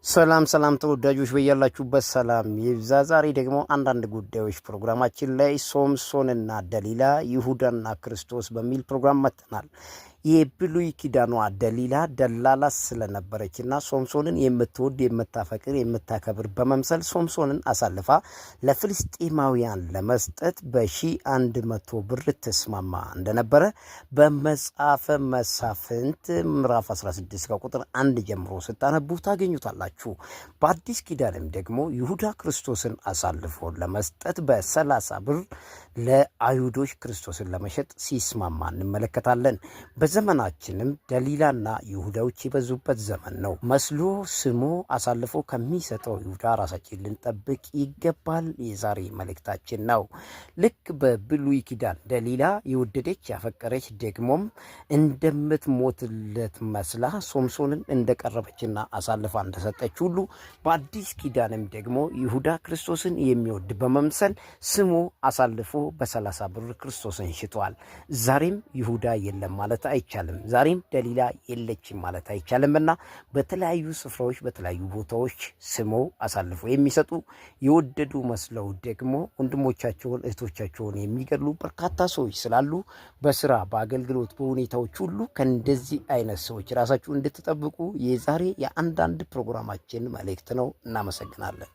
ሰላም ሰላም ተወዳጆች በያላችሁበት ሰላም ይብዛ። ዛሬ ደግሞ አንዳንድ ጉዳዮች ፕሮግራማችን ላይ ሶምሶንና ደሊላ፣ ይሁዳና ክርስቶስ በሚል ፕሮግራም መጥተናል። የብሉይ ኪዳኗ ደሊላ ደላላ ስለነበረችና ሶምሶንን የምትወድ፣ የምታፈቅር፣ የምታከብር በመምሰል ሶምሶንን አሳልፋ ለፍልስጤማውያን ለመስጠት በ1100 ብር ትስማማ እንደነበረ በመጽሐፈ መሳፍንት ምዕራፍ 16 ከቁጥር 1 ጀምሮ ስታነቡ ታገኙታላችሁ። በአዲስ ኪዳንም ደግሞ ይሁዳ ክርስቶስን አሳልፎ ለመስጠት በ30 ብር ለአይሁዶች ክርስቶስን ለመሸጥ ሲስማማ እንመለከታለን። በዘመናችንም ደሊላና ይሁዳዎች የበዙበት ዘመን ነው። መስሎ ስሞ አሳልፎ ከሚሰጠው ይሁዳ ራሳችን ልንጠብቅ ይገባል። የዛሬ መልእክታችን ነው። ልክ በብሉይ ኪዳን ደሊላ የወደደች፣ ያፈቀረች፣ ደግሞም እንደምትሞትለት መስላ ሶምሶንን እንደቀረበችና አሳልፋ እንደሰጠች ሁሉ በአዲስ ኪዳንም ደግሞ ይሁዳ ክርስቶስን የሚወድ በመምሰል ስሞ አሳልፎ በ30 ብር ክርስቶስን ሽጧል። ዛሬም ይሁዳ የለም ማለት አይቻልም። ዛሬም ደሊላ የለችም ማለት አይቻልም እና በተለያዩ ስፍራዎች በተለያዩ ቦታዎች ስሞ አሳልፎ የሚሰጡ፣ የወደዱ መስለው ደግሞ ወንድሞቻቸውን እህቶቻቸውን የሚገድሉ በርካታ ሰዎች ስላሉ በስራ፣ በአገልግሎት፣ በሁኔታዎች ሁሉ ከእንደዚህ አይነት ሰዎች ራሳችሁ እንድትጠብቁ የዛሬ የአንዳንድ ፕሮግራማችን መልእክት ነው። እናመሰግናለን።